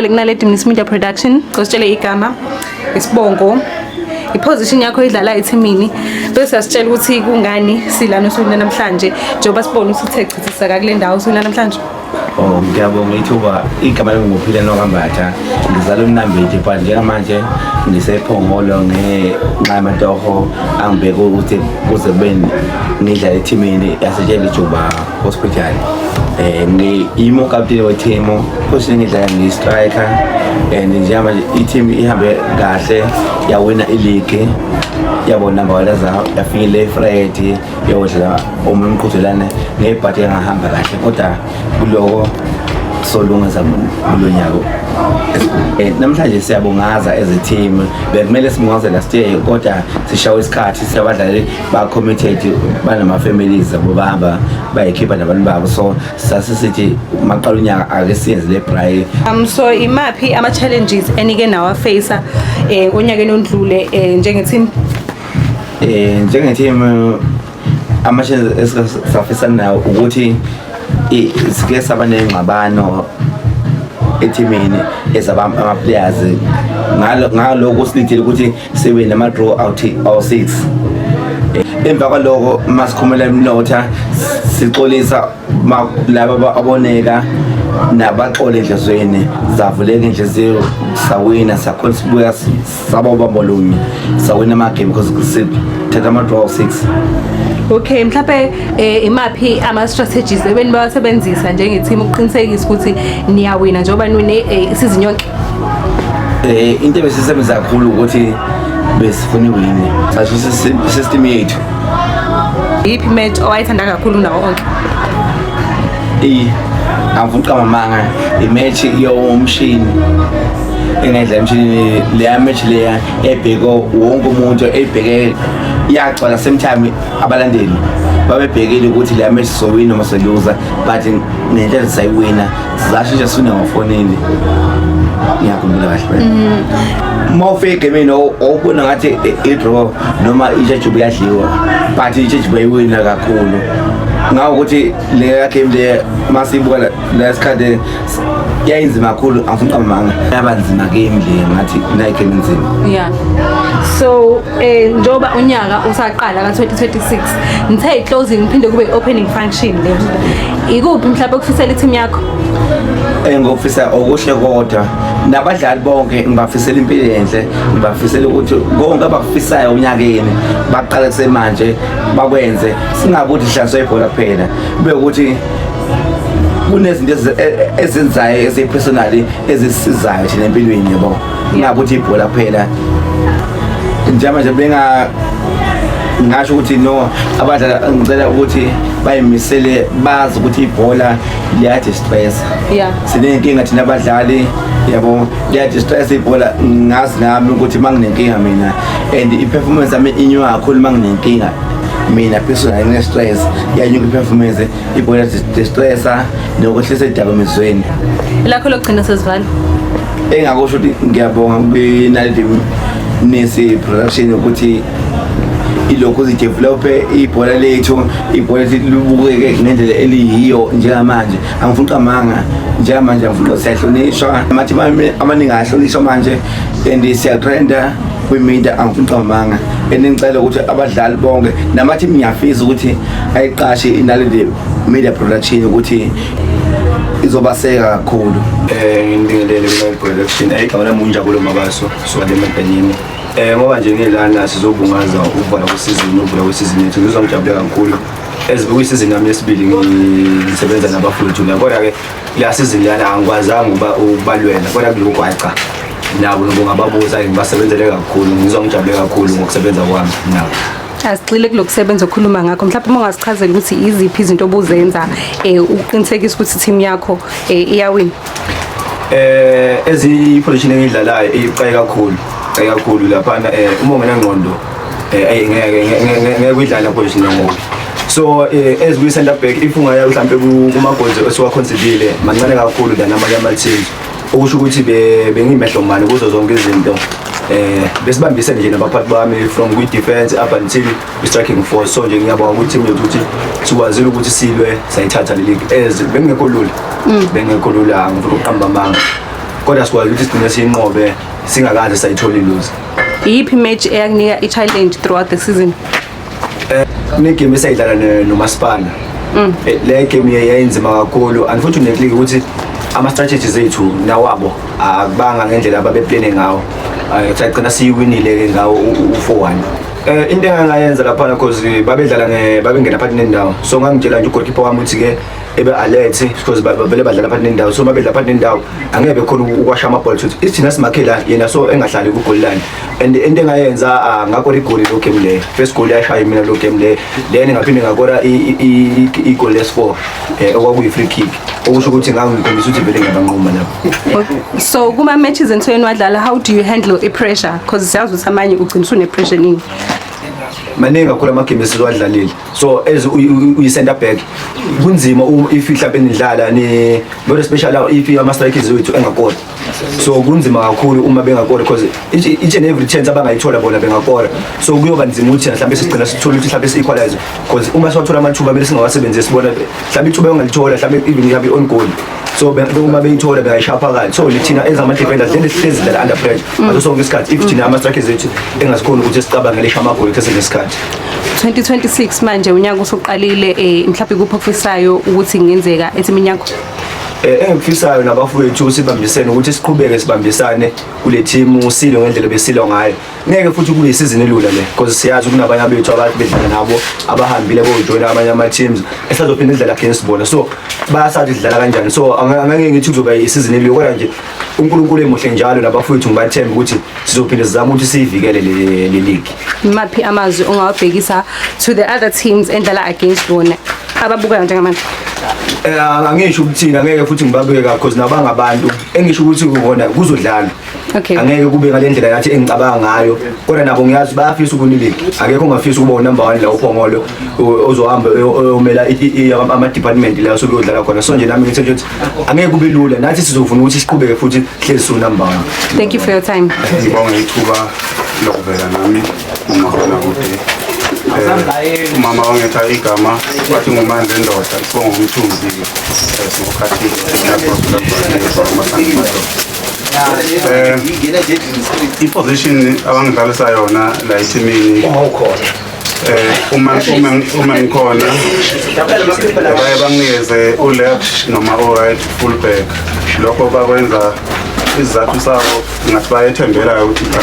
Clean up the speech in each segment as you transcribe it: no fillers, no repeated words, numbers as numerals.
Kunale Mnisi Media Production, usitshele igama, isibongo, iposition yakho idlala ethimini, bese siyasitshela ukuthi kungani silana usuku namhlanje, njengoba sibona ukuthi uthe chithiseka kule ndawo usuku namhlanje. Oh, ngiyabonga ithuba. Igama lami nguPhila Nokambatha. Ngizalwa eMnambithi, but njengamanje ngisePhongolo ngenxa yamatoho angibheke ukuthi kuze kube ngidlala ethimini yaseTshelijuba Hospital. Ngiyimo kapteni wethimu, position engidlala ngiyi-striker, and njengamanje i-team ihambe kahle, yawina i-league, yabo number one, yafikile eFriday yodlala omunye umqhudelane ngebhadi engahamba kahle, kodwa kuloko solungisa kulo nyaka. Namhlanje siyabungaza as a team. Bekumele sibungaze last year, kodwa sishawe isikhathi. Siyabadlali ba-committed, banama-families abo, bahamba bayikhipha nabantu babo, so sasisithi maqala unyaka ake siyenze le braai. So imaphi ama challenges enike nawa-face onyakeni ondlule njenge team? Njenge-team, ama-challenges esafisa nawo ukuthi sike saba nengxabano ethimini ezaba ama-players ngalokho silithile ukuthi sibe nama-draw out awu-six. Emva kwaloko masikhumela imlotha, sixolisa laba aboneka nabaxola enhliziyweni, zavuleka inhliziyo, sawina, sakhona sibuya saba ubambo lunye, sawina amagame because sithatha ama-draw awu-six. Okay, mhlawumbe imaphi ama strategies ebeni bawasebenzisa njenge team ukuqinisekisa ukuthi niyawina njengoba niwine isizini yonke? Into ebesisebenza kakhulu ukuthi besifuna iwini, sasho system yethu. Yiphi match owayithanda kakhulu nawo onke? Angifuni uqamba amanga, i-match yomshini engayidlala emshinini, leya match leya ebheke wonke umuntu ebheke, yagcwala same time, abalandeli babebhekile ukuthi leya match sowina noma seluza, but ngendlela sayiwina, zashintsha sifuna ngofonini, ngiyakhumbula kahle. Uma ufika egemini owubona ngathi i-draw noma iTshejuba iyadliwa, but iTshejuba iwina kakhulu ngawo ukuthi leya game le masiyibuka la sikhathi yayinzima kakhulu. Angifuni uqamba amanga, yaba nzima game le, ngathi nayi game inzima. Yeah, so njengoba unyaka usaqala ka-2026, nithe i-closing phinde kube i-opening function le, ikuphi mhlawumbe okufisela i-team yakho? Ngofisa okuhle kodwa nabadlali bonke, ngibafisela impilo enhle, ngibafisela ukuthi konke abakufisayo onyakeni baqale kusemanje bakwenze, singabi ukuthi hlanzwe ibhola kuphela, kube ukuthi kunezinto ezenzayo eziyi-personally ezisizayo thina empilweni, yabo, kungabi ukuthi ibhola kuphela. Njengamanje benga ngasho ukuthi no, abadlali ngicela ukuthi bayimisele, bazi ukuthi ibhola liyadi-stress. Sinenkinga thina abadlali, yabo, liyadi-stress ibhola. Ngazi nami ukuthi uma nginenkinga mina and i-performance yami inyuka kakhulu, uma nginenkinga mina personally ngine-stress, iyanyuka i-performance. Ibhola distressa nokwehlisa idakamizweni. Lakho lokugcina sesivala. Engakusho ukuthi ngiyabonga kwiNaledi Mnisi Production ukuthi ilokhu zidevelope ibhola lethu, ibhola lethu libukeke ngendlela eliyiyo njengamanje. Angifuni uqamanga, njengamanje angifuni, siyahlonishwa, amathim amaningi ayahlonishwa manje and siyatrenda kwimedia. Angifuni uqamanga and ngicela ukuthi abadlali bonke namathim, ngiyafisa ukuthi ayiqashe iNaledi Media Production ukuthi izobaseka kakhulu. Ngibingelele kuma production. Igama lami uNjabulo Mabaso, suka eMadanini. Ngoba nje ngilana sizobungaza ukuvala kwesizini, ukuvula kwesizini yethu. Ngizwa ngijabule kakhulu. Ezibuka isizini yami yesibili ngisebenza nabafowethu la. Kodwa ke la season lana angikwazanga ukuba ukubalwela. Kodwa kulokhu hayi cha. Nabo ngingababuza, ngibasebenzele kakhulu. Ngizwa ngijabule kakhulu ngokusebenza kwami nabo. Asigxile kulokusebenza okhuluma ngakho. Mhlawumbe uma ungasichazela ukuthi iziphi izinto obuzenza ukuqinisekisa ukuthi team yakho iyawina. Ezi position engidlalayo iqaye kakhulu, iqaye kakhulu laphana. Uma ungenangqondo ngeke ngeke uyidlala position ngoba so as kwi center back, if ungaya mhlambe kuma goals esiwaconcedile mancane kakhulu than amanye ama teams, okusho ukuthi bengimehlo mani kuzo zonke izinto. Besibambisene nje nabaphathi bami from kwi defense up until kwi striking force. So nje ngiyabonga ukuthi team yethu ukuthi sikwazile ukuthi silwe, sayithatha le league, as bengekho lula, bengekho lula, ngifuna ukuqamba amanga. Kodwa sikwazi ukuthi sigcine siyinqobe singakaze sayithola i-lose. Iyiphi match eyakunika i-challenge throughout the season? Kune-game esayidlala nomasipala. Le game yayinzima kakhulu. Unfortunately ukuthi ama-strategies ethu nawabo akubanga ngendlela ababeplane ngawo. Sagcina siyiwinile-ke ngawo u-4-1. Into engangayenza laphana, cause babedlala babengena phakathi nendawo, so ngangitshela nje ugoalkeeper wami ukuthi-ke ebe alert because vele badlala phakathi nendawo, so babedlala phakathi nendawo angeke bekhona ukwasha amabhola ukuthi ithina simakhe la yena, so engahlali ku-goal line. And into engayenza, ngakora igoli lo game le, first goal yashaya mina lo game le. Then ngaphinde ngakora igoli lesi-4, okwakuyi-free kick, okusho ukuthi ngangikhombisa ukuthi vele ngiyabanquma lapho. So kuma-matches enisuke niwadlala, how do you handle i-pressure? Because siyazi ukuthi amanye ugcina usune-pressure eningi. Maningi kakhulu amagame esiwadlalile, so as uyi-center back kunzima if mhlawumbe nidlala ni very special if ama-strikers wethu engakori, so kunzima kakhulu uma bengakori because each and every chance abangayithola bona bengakora, so kuyoba nzima ukuthi mhlawumbe sigcina sithole ukuthi mhlawumbe si-equalize, because uma siwathola amathuba kumele singawasebenzisi. Sibona mhlawumbe ithuba ongalithola mhlawumbe even mhlawumbe i-on goal, so uma beyithola bengayishaya phakathi. So thina as ama-defenders lento sihlezi sidlala under pressure ngaso sonke isikhathi if thina ama-strikers ethu engasikhoni ukuthi sicabangele isha amagoli kusesenesikhathi. 2026 manje unyaka usuqalile, mhlawumbe kuphi okufisayo ukuthi kungenzeka ethimini yakho? Engikufisayo nabafowethu, sibambisene ukuthi siqhubeke sibambisane kule team, silo ngendlela besilwa ngayo. Ngeke futhi kube isizini elula le because siyazi kunabanye abethu abathi bedlala nabo abahambile bojoyina amanye ama-teams esazophinda indlela against bona, so bayasathi sidlala kanjani. So angeke ngithi kuzoba isizini elula, kodwa nje uNkulunkulu emuhle njalo nabafowethu ngibathemba ukuthi sizophinde sizame ukuthi siyivikele le league. Imaphi amazwi ongawabhekisa to the other teams endlala against bona ababukayo njengamanje? Angisho ukuthina ngeke futhi ngibabeke kakhulu because nabangabantu engisho ukuthi kubona kuzodlalwa. Angeke kube ngale ndlela yathi engicabanga ngayo, kodwa nabo ngiyazi bayafisa ukuwina league. Akekho ongafisa ukuba unumber 1 la uPhongolo ozohamba oyomela ama-department la osuke uyodlala khona. So nje nami ngithi nje ukuthi angeke kube lula, nathi sizofuna ukuthi siqhubeke futhi hlezi su number 1. Thank you for your time. Ngibonge ithuba lokuvela nami umabonakude. Umama wangetha igama wathi nguMandla endoda, isibongo umthunzi, singukhathile. I-position abangidlalisa yona la ethimini, uma ngikhona baye banginikeze u-left noma u-right full back. Lokho bakwenza isizathu sabo ngathi bayethembela ukuthi cha,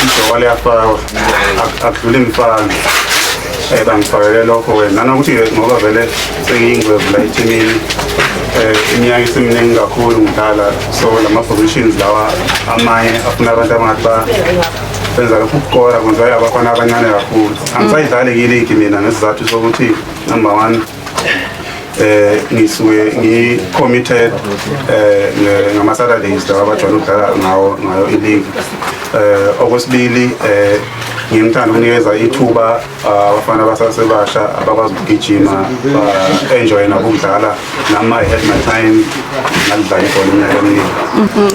ijoka liyafakwa, akudluli mfana. Bangifakele lokho wena nanokuthi-ke ngoba vele sengiyingwevu la ethimini, iminyaka iseminingi kakhulu ngidlala, so lama positions lawa amanye afuna abantu abangathi benza lokhu ukukora kwenziwa abafana abancane kakhulu. Angisayidlali kiligi mina ngesizathu sokuthi number one, ngisuke ngi-committed ngama-Saturdays lawa abajwayele ukudlala ngawo ngayo i-league. Okwesibili, ngimthanda ukunikeza ithuba abafana abasasebasha abakwazi ukugijima, ba-enjoye nabo ukudlala. Nami I had my time, ngalidlala ibhola iminyaka eminingi.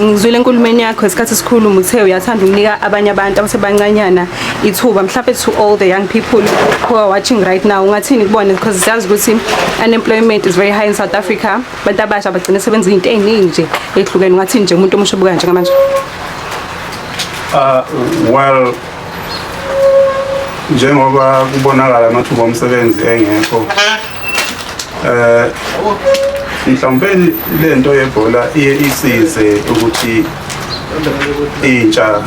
Ngizwile enkulumeni yakho isikhathi esikhulu uthe uyathanda ukunika abanye abantu abasebancanyana ithuba. Mhlawumbe to all the young people who are watching right now, ungathini kubona? Because siyazi ukuthi unemployment is very high in South Africa, abantu abasha bagcina sebenza izinto ey'ningi nje ey'hlukene. Ungathini nje umuntu omusha obukayo njengamanje? Well, njengoba kubonakala amathuba omsebenzi engekho, mhlawumbe lento yebhola iye isize ukuthi intsha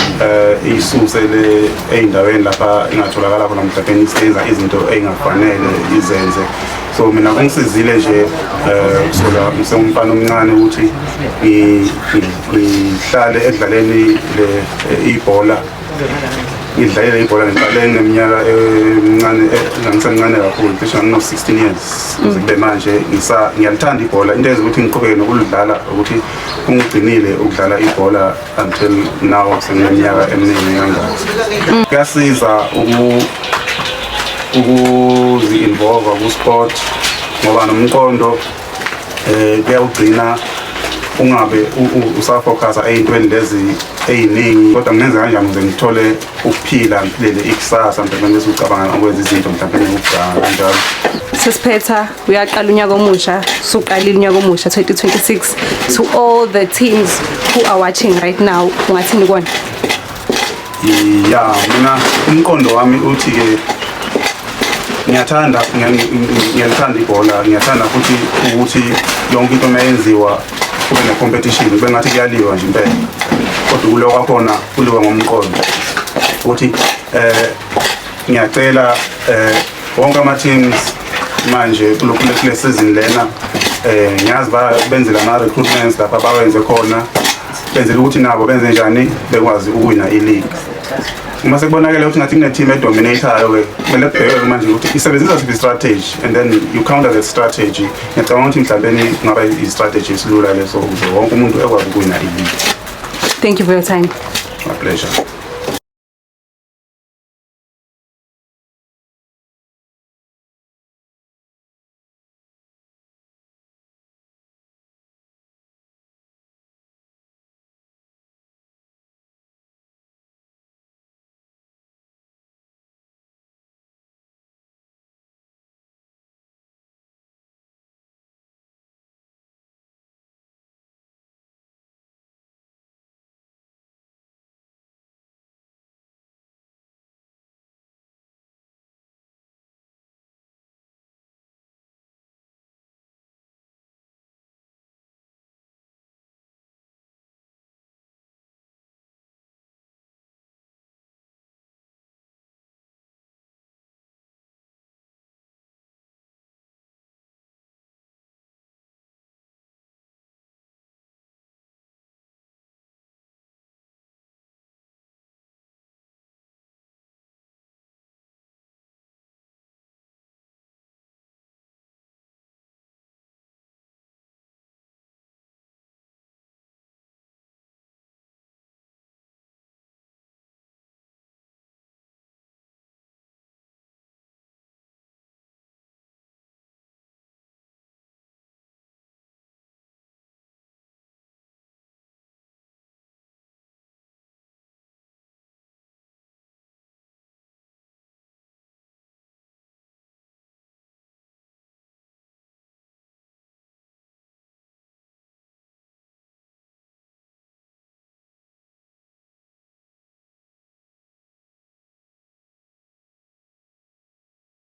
isuse le ey'ndaweni lapha ingatholakala khona mhlawumbe isenza izinto ey'ngafanele izenze. So mina kungisizile nje kusukela ngisengumfana omncane ukuthi ngihlale ekudlaleni le ibhola, ngidlalele ibhola. Ngiqale ngineminyaka emincane, ngangisemncane kakhulu, cishe ngino-16 years kuze kube manje ngiyalithanda ibhola. Into eyenza ukuthi ngiqhubeke nokulidlala ukuthi kungigcinile ukudlala ibhola until now sengineminyaka eminingi kangaka. Kuyasiza ukuzi-involve ku-sport ngoba nomqondo kuyawugcina ungabe usafocus ey'ntweni lezi. Ey'ningi, kodwa ngingenza kanjani ukuze ngithole ukuphila, ngiphilele ikusasa mhlawumbe, bese ucabanga ukwenza izinto mhlawumbe ngokuganga kanjalo. Sesiphetha, uyaqala unyaka omusha, suqalile unyaka omusha 2026. To all the teams who are watching right now, ungathini kona? Ya, mina umqondo wami uthi-ke ngiyathanda, ngiyalithanda ibhola, ngiyathanda futhi ukuthi yonke into uma yenziwa kube ne-competition, kube ngathi kuyaliwa nje impela, kodwa ukuliwa kwakhona kuliwa ngomqondo ukuthi ngiyacela wonke ama-teams manje kule season lena, ngiyazi benzela ama-recruitments lapha bawenze khona, benzela ukuthi nabo benze njani, bekwazi ukuwina i-league. Uma sekubonakele ukuthi ngathi kune-team edominate-ayo-ke, kumele kubhekwe manje ukuthi isebenzisa siphi i-strategy and then you counter that strategy. Ngiyacabanga ukuthi mhlawumbe kungaba i-strategy esilula leso ukuze wonke umuntu ekwazi ukuwina i-league. Thank you for your time. My pleasure.